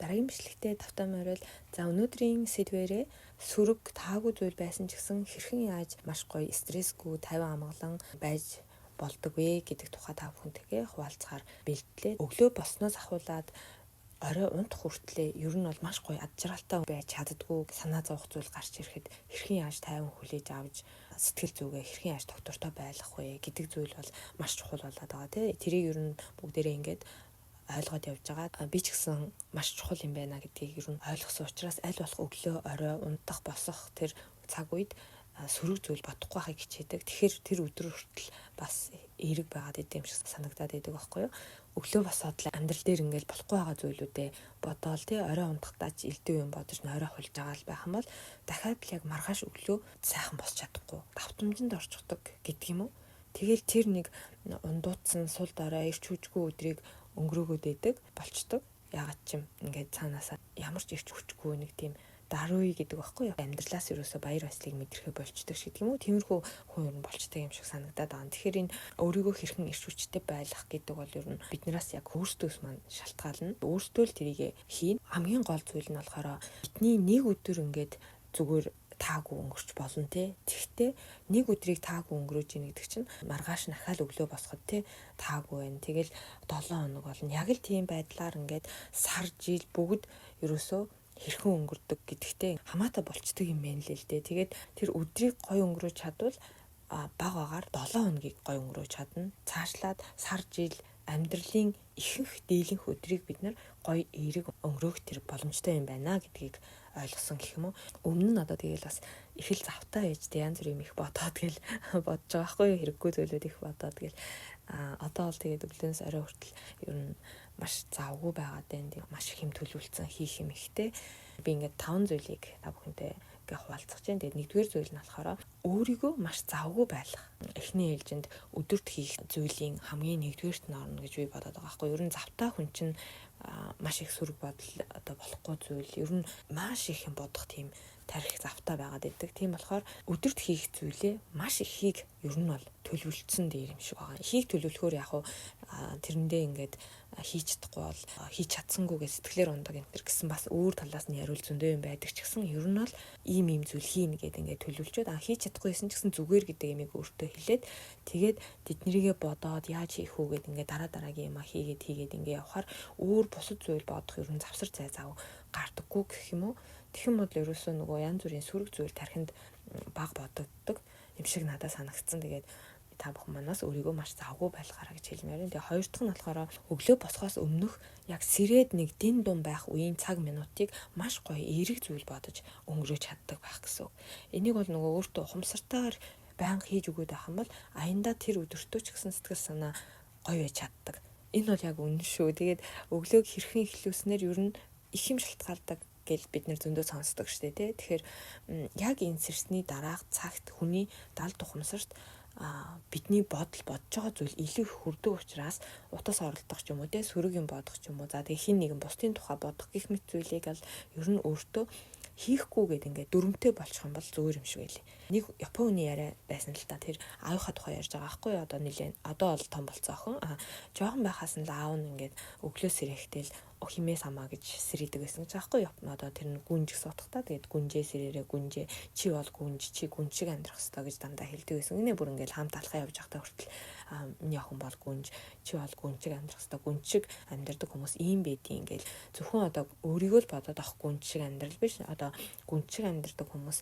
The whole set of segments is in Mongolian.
Дараагийн бичлэгтээ тавтай морил. За, өнөөдрийн сэдвээрээ сөрөг, таагүй зүйл байсан ч гэсэн хэрхэн яаж маш гоё стрессгүй, тайван, амгалан байж болдог вэ гэдэг тухай та бүхэнтэйгээ хуваалцахаар бэлтлээ. Өглөө болсноос ахуулаад орой унтах хүртлээр ер нь бол маш гоё ад жаргалтай байж чаддгүй. Санаа зовох зүйл гарч ирэхэд хэрхэн яаж тайван хүлээж авч, сэтгэл зүгээ хэрхэн яаж тогтвортой байлгах вэ гэдэг зүйл бол маш чухал болоод байгаа, тий. Тэрийг ер нь бүгдээрээ ингээд ойлгоод явж байгаа. Би ч гэсэн маш чухал юм байна гэдгийг ер нь ойлгосон учраас аль болох өглөө, орой, унтах, босох тэр цаг үед сөрөг зүйл бодохгүй байхыг хичээдэг. Тэгэхээр тэр өдөр хүртэл бас эерэг байгаад идэм шиг санагдаад идэг байхгүй юу? Өглөө босоод л амьдрал дээр ингээл болохгүй байгаа зүйлүүдээ бодоол, тий, орой унтахдаа ч элдв юм бодож орой хулж байгаа л байх юм бол дахиад л яг маргааш өглөө сайхан босч чадахгүй, давтамжинд орчихдог гэдэг юм уу? Тэгэл тэр нэг ундууцсан, сул дорой, эрч хүчгүй өдрийг өнгөрөөгөөд идэг болчдөг. Яагаад ч юм ингээд цаанаасаа ямар ч эрч хүчгүй нэг тийм даруй гэдэг байхгүй юу? Амьдралаас ерөөсөө баяр баясгалыг мэдрэхэ болчдөг шиг юм уу? Тиймэрхүү хүн ер нь болчдөг юм шиг санагдаад байгаа. Тэгэхээр энэ өөрийгөө хэрхэн эрч хүчтэй байлгах гэдэг бол ер нь биднээс яг өөрсдөөс маань шалтгаална. Өөрсдөө л тэрийг хийн. Хамгийн гол зүйл нь болохоор бидний нэг өдөр ингээд зүгээр таагүй өнгөрч болно, те. Тэгэхдээ нэг өдрийг таагүй өнгөрөөж ийн гэдэг чинь маргааш нь ахаал өглөө босоход, те, таагүй байна. Тэгэл 7 хоног болно. Яг л тийм байдлаар ингээд сар, жил бүгд ерөөсөө хэрхэн өнгөрдөг гэдэгтэй хамаатай болчдөг юм байна л л дээ. Тэгээд тэр өдрийг гоё өнгөрөөж чадвал баг багаар 7 хоногийг гоё өнгөрөөж чадна. Цаашлаад сар, жил, амьдралын ихэнх дийлэнх өдрийг бид нар гоё эерэг өнгөрөөх тэр боломжтой юм байна гэдгийг ойлгосон гэх юм уу. Өмнө нь одоо тэгэл бас их л завтай байж тэг янз бүрийн юм их бодоод гэл бодож байгаа байхгүй юу, хэрэггүй зүйлүүд их бодоод гэл. А одоо бол тэгээд өглөөнөөс орой хүртэл ер нь маш завгүй байгаад байна. Тэг маш их юм төлөвлөсөн, хийх юм ихтэй. Би ингээд таван зүйлийг та бүхэнтэй ингээ хуваалцах чинь. Тэгээд нэгдүгээр зүйл нь болохоор өөрийгөө маш завгүй байлгах. Эхний ээлжинд өдөрт хийх зүйлийн хамгийн нэгдүгээрт нь орно гэж би бодоод байгаа байхгүй. Ер нь завтай хүн чинь маш их сөрөг бодол, одоо болохгүй зүйл, ер нь маш их юм бодох тийм тарих завтай байгаад идэг. Тийм болохоор өдөрт хийх зүйлээ маш ихийг ер нь бол төлөвлөсөн дээр юм шиг байгаа. Ихийг төлөвлөхөөр яг уу тэрэндээ ингээд хийж чадахгүй бол хийж чадсангүй гэж сэтгэлээр ундаг энэ төр гэсэн бас өөр талаас нь яриул зөндөө юм байдаг ч гэсэн ер нь бол ийм ийм зүйл хийнэ гэдэг ингээд төлөвлөчөөд хийж чадахгүйсэн ч гэсэн зүгээр гэдэг юмыг өөртөө хэлээд, тэгээд тэднэрийгээ бодоод яаж хийх үү гэд ингээд дараа дараагийн юм хийгээд хийгээд ингээд явахаар өөр бусад зүйл бодох ер нь завсар зай зав гардаггүй гэх юм уу. Тэгэх юм бол ерөөсөө нөгөө янз бүрийн сөрөг зүйл тархинд баг бодогддог юм шиг надад санагдсан. Тэгээд та бүхэн манаас өөрийгөө маш завгүй байлгаарай гэж хэлмээр байна. Тэгээ хоёр дахь нь болохоор өглөө босхоос өмнөх яг сэрээд нэг дин дун байх үеийн цаг минутыг маш гоё эерэг зүйл бодож өнгөрөөж чаддаг байх гэсэн үг. Энийг бол нөгөө өөртөө ухамсартайгаар байнга хийж өгөөд байх юм бол аяндаа тэр өдөртөө ч гэсэн сэтгэл санаа гоё байж чаддаг. Энэ бол яг үнэн шүү. Тэгээд өглөөг хэрхэн эхлүүлснээр ер нь их юм шалтгаалдаг гэл бид нэр зөндөө сонсдог штэ, тий. Тэгэхээр яг энэ сэрсний дараах цагт хүний далд ухамсарт бидний бодол, бодож байгаа зүйл илүү их хүрдэг учраас утас оролдох ч юм уу, те, сөрөг юм бодох ч юм уу, за тэгээ хин нэгэн бусдын тухай бодох гэх мэт зүйлийг ал ер нь өөртөө хийхгүй гэд ингээд дүрмтэй болчих юм бол зүгээр юм шиг байлээ. Нэг Японы яриа байсан л та, тэр аавынхаа тухай ярьж байгаа байхгүй юу? Одоо нилээн одоо бол том болцсон охин. Жоохон байхаас нь л аав нь ингээд өглөө сэрэхтэл химээ самаа гэж сэрийдэг байсан гэж байгаа байхгүй юу? Одоо тэр нь гүнж гэсэн утгатай. Тэгээд гүнжээ сэрээрээ, гүнжээ, чи бол гүнж, чи гүнж шиг амьдрах ёстой гэж дандаа хэлдэг байсан. Гинэ бүр ингээд хамт алхаа явж байхдаа хүртэл миний охин бол гүнж, чи бол гүнж шиг амьдрах ёстой. Гүнж шиг амьдрдаг хүмүүс ийм байдیں۔ Ингээл зөвхөн одоо өөрийгөө л бодоод авах гүнж шиг амьдрал биш. Одоо гүнж шиг амьдрдаг хүмүүс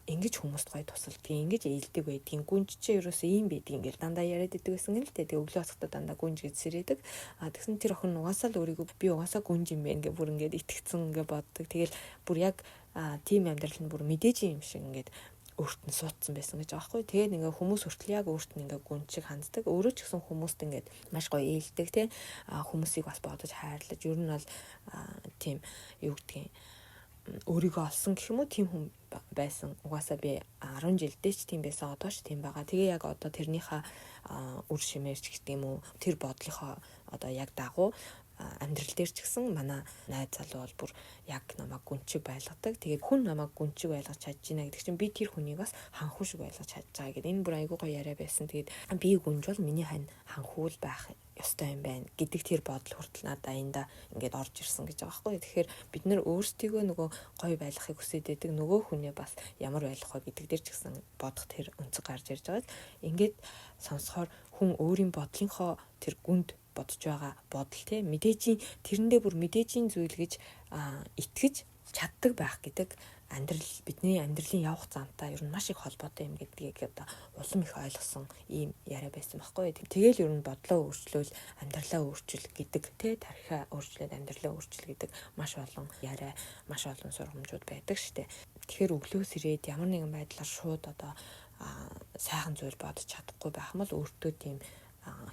ингэж хүмүүст гоё тусалдгийг, ингэж ээлдэг байдгийг, гүнж чи ерөөсөө ийм байдгийг ингээл дандаа яриад идэг байсан юм л дээ. Тэгээ өглөө босохдоо дандаа гүнж гэж сэрээдэг. Тэгсэн тэр охин угаасаа л өөрийгөө би угаасаа гүнж юм байна гэ бүр ингээд итгэцэн ингээ боддог. Тэгэл бүр яг тийм амьдрал нь бүр мэдээж юм шиг ингээд өөрт нь суудсан байсан гэж байгаа байхгүй. Тэгээд ингээ хүмүүс хүртэл яг өөрт нь ингээ гүн шиг ханддаг. Өөрөө ч гэсэн хүмүүст ингээд маш гоё ээлдэг, те. Хүмүүсийг бас бодож хайрлаж, ер нь бол тийм, юу гэдгийг, өөрийгөө олсон гэх юм уу, тийм хүн байсан. Угаасаа би 10 жилдээ ч тийм байсан, одоо ч тийм байгаа. Тэгээ яг одоо тэрнийхээ үр шимээр ч гэдэг юм уу, тэр бодлынхоо одоо яг дагуу Амьдрал дээр ч гэсэн манай найз залуу бол бүр яг намайг гүнчиг байлгадаг. Тэгээд хүн намайг гүнчиг байлгаж чадж байна гэдэг чинь би тэр хүнийг бас ханхүү шиг байлгаж чадж байгаа гэдэг. Энэ бүр айгүй гоё яриа байсан. Тэгээд би гүнж бол миний хань ханхүү л байх ёстой юм байна гэдэг тэр бодол хүртэл надаа энда ингээд орж ирсэн гэж байгаа байхгүй. Тэгэхээр бид нар өөрсдийгөө нөгөө гоё байлгахыг хүсээд байдаг, нөгөө хүнээ бас ямар байлгах вэ гэдэг дээр ч гэсэн бодох тэр өнцөг гарч ирж байгаа. Ингээд сонсохоор хүн өөрийн бодлынхоо тэр гүнд бодож байгаа бодол те мэдээжийн тэрэндээ бүр мэдээжийн зүйл гэж итгэж чаддаг байх гэдэг амьдрал бидний амьдралын явах замтай ер нь маш их холбоотой юм гэдгийг одоо улам их ойлгосон ийм яриа байсан байхгүй. Тэгэл ер нь бодлоо өөрчлөөл амьдралаа өөрчил гэдэг те тархиа өөрчлөөд амьдралаа өөрчил гэдэг маш олон яриа, маш олон сургамжууд байдаг штэ. Тэгэхээр өглөөс ирээд ямар нэгэн байдлаар шууд одоо сайхан зүйл бодож чадахгүй байх юм бол өөртөө тийм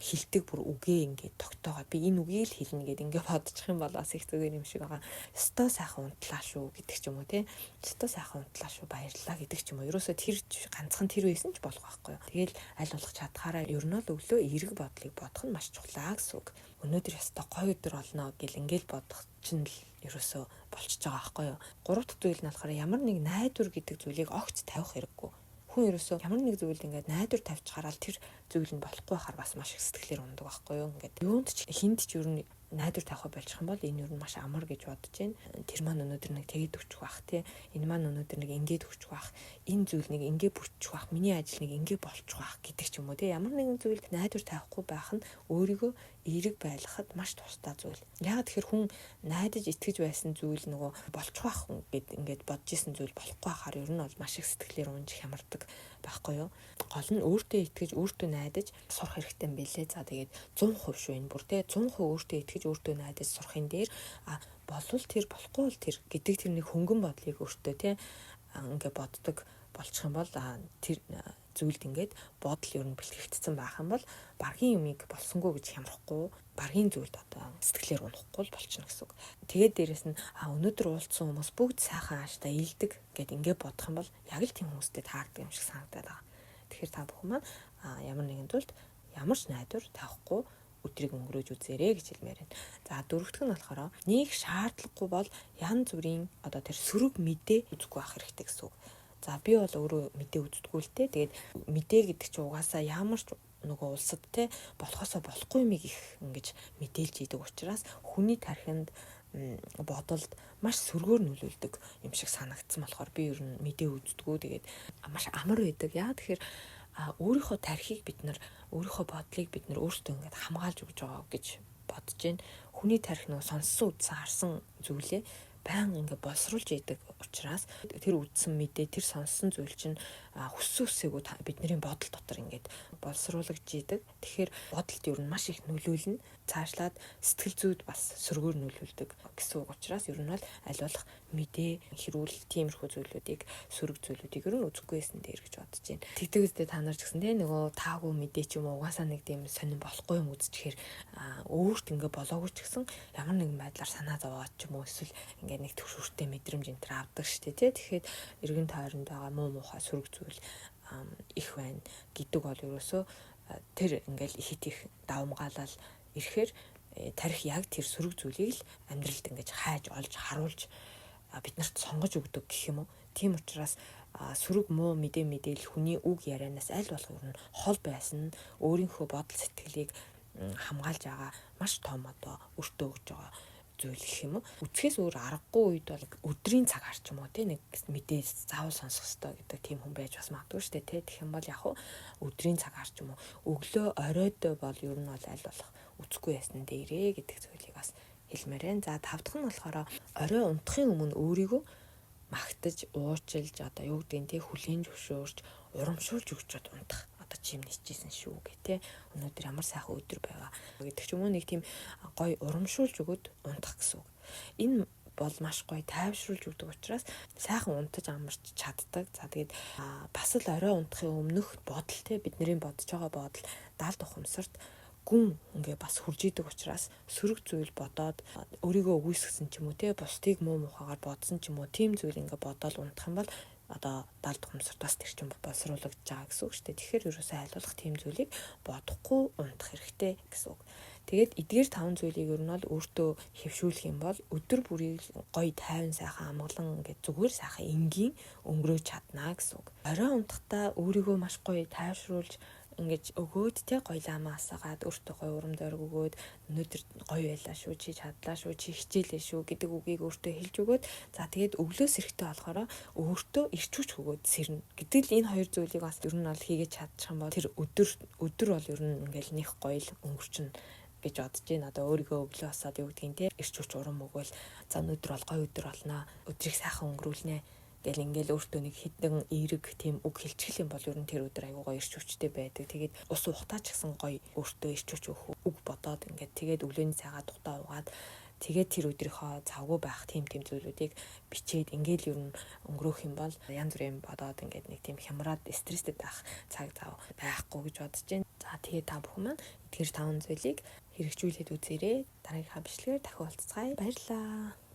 хилдэг бүр үгээ ингээд тогтоогоо би энэ үгийг л хэлнэ гэд ингээд бодчих юм бол бас их зүгээр юм шиг байгаа. Өстой сайхан унтлаа шүү гэдэг ч юм уу те. Өстой сайхан унтлаа шүү, баярлалаа гэдэг ч юм уу. Ерөөсөө тэр ганцхан тэр байсан ч болох байхгүй юу. Тэгэл аль болох чадхаараа ер нь л өглөө эерэг бодлыг бодох нь маш чухлаа гэсэн үг. Өнөөдөр өстой гоё өдөр болно гэл ингээд бодох чинь л ерөөсөө болчихж байгаа байхгүй юу. Гурав дахь зүйл нь болохоор ямар нэг найдвар гэдэг зүйлийг огт тавих хэрэггүй. Хүн ерөөсөө ямар нэг зүйлд ингээд найдвар тавьчихаараа тэр зүйл нь болохгүй байхаар бас маш их сэтгэлээр ундаг байхгүй юу. Ингээд юунд ч хинд ч ер нь найдвар тавихаа болчих юм бол энэ ер нь маш амар гэж бодож байна. Тэр маань өнөөдөр нэг тэгээд өгчих бах тий. Энэ маань өнөөдөр нэг ингээд өгчих бах. Энэ зүйл нэг ингээд бүрчих бах. Миний ажил нэг ингээд болчих бах гэдэг ч юм уу тий. Ямар нэгэн зүйлд найдвар тавихгүй байх нь өөрийгөө эерэг байлгахад маш тустай зүйл. Яг тэгэхээр хүн найдаж итгэж байсан зүйл нөгөө болчих бах гэд ингээд бодож исэн зүйл болохгүй байхаар ер нь бол маш их сэтгэлээр унж хямардаг байхгүй юу. Гол нь өөртөө итгэж, өөртөө найдаж сурах хэрэгтэй юм билээ. За тэгээд 100% шүү энэ бүр те 100% өөртөө итгэж, өөртөө найдаж сурахын дээр а болвол тэр, болохгүй бол тэр гэдэг тэр нэг хөнгөн бодлыг өөртөө те ингээ боддог болчих юм бол тэр зүйлд ингээд бодол ер нь бэлтгэгдсэн байх юм бол баргийн юмыг болсонгүй гэж хямрахгүй, баргийн зүйлд одоо сэтгэлээр унахгүй л болчихно гэсэн үг. Тэгээд дээрэс нь өнөөдөр уулзсан хүмүүс бүгд сайхан ааштай илдэг гэд ингээд бодох юм бол яг л тийм хүмүүстэй таардаг юм шиг санагдаад байгаа. Тэгэхээр та бүхэн маань ямар нэгэн зүйлд ямар ч найдвар тавихгүй өдрийг өнгөрөөж үзээрэй гэж хэлмээр байна. За дөрөвдөх нь болохоор нэг шаардлагагүй бол янз бүрийн одоо тэр сөрөг мэдээ үзэхгүй байх хэрэгтэй гэсэн үг. За би бол өөрөө мэдээ үздэггүй л те. Тэгээд мэдээ гэдэг чинь угаасаа ямар ч нөгөө улсад те болохосоо болохгүй юмыг их ингэж мэдээлж идэг учраас хүний тархинд бодолд маш сөргөөр нөлөөлдөг юм шиг санагдсан болохоор би ер нь мэдээ үздэггүй. Тэгээд маш амар байдаг. Яа тэгэхээр өөрийнхөө тархийг бид нар, өөрийнхөө бодлыг бид нар өөрсдөө ингээд хамгаалж өгч байгаа гэж бодож байна. Хүний тархи нөгөө сонссон, үзсэн, харсан зүйлээ баян ингээ боловсруулж идэг учраас тэр үдсэн мэдээ, тэр сонссон зүйл чинь хүссэн үсээгүй бидний бодол дотор ингээд боловсруулагдж идэг. Тэгэхээр бодолд ер нь маш их нөлөөлнө. Цаашлаад сэтгэл зүйд бас сөргөөр нөлөөлдөг гэсэн үг учраас ер нь бол аль болох мэдээ, хэрүүл тиймэрхүү зүйлүүдийг, сөрөг зүйлүүдийг ер нь үзэхгүй байсан дээр гэж бодож байна. Тэгдэг үстэй та нар ч гэсэн те нөгөө таагүй мэдээ ч юм уу угаасаа нэг тийм сонирн болохгүй юм үзчихээр өөрт ингээ болоогүй ч гэсэн ямар нэгэн байдлаар санаа зовоод ч юм уу эсвэл ингээ нэг төвшөртэй мэдрэмж энэ төр авдаг штэ тий. Тэгэхээр эргэн тойронд байгаа муу муухай сөрөг зүйл их байна гэдэг бол ерөөсөө тэр ингээл их их давмгаалал ирэхээр тарих яг тэр сөрөг зүйлийг л амьдралд ингэж хайж олж харуулж биднэрт сонгож өгдөг гэх юм уу. Тийм учраас сөрөг муу мэдээ мэдээлэл хүний үг ярианаас аль болох ер нь хол байсан нь өөрийнхөө бодол сэтгэлийг хамгаалж байгаа маш том одоо өртөө өгж байгаа зүйл гэх юм уу. Үцгээс өөр аргагүй үед бол өдрийн цагаар ч юм уу тий нэг мэдээ заавал сонсох ёстой гэдэг тийм хүн байж бас магадгүй шүү дээ тий. Тэгэх юм бол яг хуу өдрийн цагаар ч юм уу өглөө оройдоо бол ер нь бол аль болох үцэхгүй ясн дээрээ гэдэг зүйлийг бас хэлмээр байна. За тав дахь нь болохоор орой унтахын өмнө өөрийгөө магтаж, уучилж одоо юу гэдгийг тий хүлээн зөвшөөрч, урамшуулж өгчөөд унтах. Одоо чи юм нийчээсэн шүү гэх те. Өнөөдөр ямар сайхан өдөр байваа гэдэг ч юм уу нэг тийм гоё урамшуулж өгөөд унтах гэсэн үг. Энэ бол маш гоё тайвшруулж өгдөг учраас сайхан унтаж амарч чаддаг. За тэгээд бас л орой унтахын өмнөх бодол те бидний бодож байгаа бодол даалд ухамсарт гүн ингээ бас хурж идэг учраас сөрөг зүйл бодоод өөрийгөө үгүйсгэсэн ч юм уу те бусдыг муу мухагаар бодсон ч юм уу тийм зүйл ингээ бодоол унтах юм бол одоо даалд ухамсарт бас тэр чинь боловсруулагдаж байгаа гэсэн үг шүү дээ. Тэгэхээр ерөөсөө аль болох тийм зүйлийг бодохгүй унтах хэрэгтэй гэсэн үг. Тэгээд эдгээр 5 зүйлийг ер нь бол өөртөө хэвшүүлэх юм бол өдөр бүрийг гоё тайван сайхан амгалан ингээд зүгээр сайхан энгийн өнгөрөөж чаднаа гэсэн үг. Орой унтахдаа өөрийгөө маш гоё тайвшруулж ингэж өгөөд те гоё лама асаагаад, өөртөө гоё урам зориг өгөөд, "Өнөөдөр гоё байлаа шүү, чи чадлаа шүү, чи хичээлээ шүү" гэдэг үгийг өөртөө хэлж өгөөд, за тэгээд өглөө сэрэхдээ болохоор өөртөө эрч хүч өгөөд сэрнэ гэдэг л энэ хоёр зүйлийг бас ер нь бол хийгээд чадчих юм бол тэр өдөр өдөр бол ер нь ингээл нэх гоё л өнгөрчнө гэж бодож байна. Одоо өөрийгөө өглөө босоод, юу гэдгийг те, эрч хүч, урам өгөөл, за, өнөөдөр бол гоё өдөр болно. Өдрийг сайхан өнгөрүүлнэ гэл ингээл өөртөө нэг хэдэн эерэг тийм үг хэлчих юм бол ер нь тэр өдөр аягүй гоё эрч хүчтэй байдаг. Тэгээд ус уухтаа ч гэсэн гоё өөртөө эрч хүч өгөх үг бодоод, ингээд тэгээд өглөөний цайгаа дутаа уугаад, тэгээд тэр өдрийнхөө завгүй байх тийм тийм зүйлүүдийг бичээд ингээл ер нь өнгөрөөх юм бол янз бүрийн бодоод ингээд нэг тийм хямраад стресстэй байх цаг зав байхгүй гэж бодож байна. За, тэгээд та бүхэн маань эдгээр таван зүйлийг хэрэгжүүлээд үзээрэй. Дараагийнхаа бичлэгээр дахин уулзацгаая. Баярлалаа.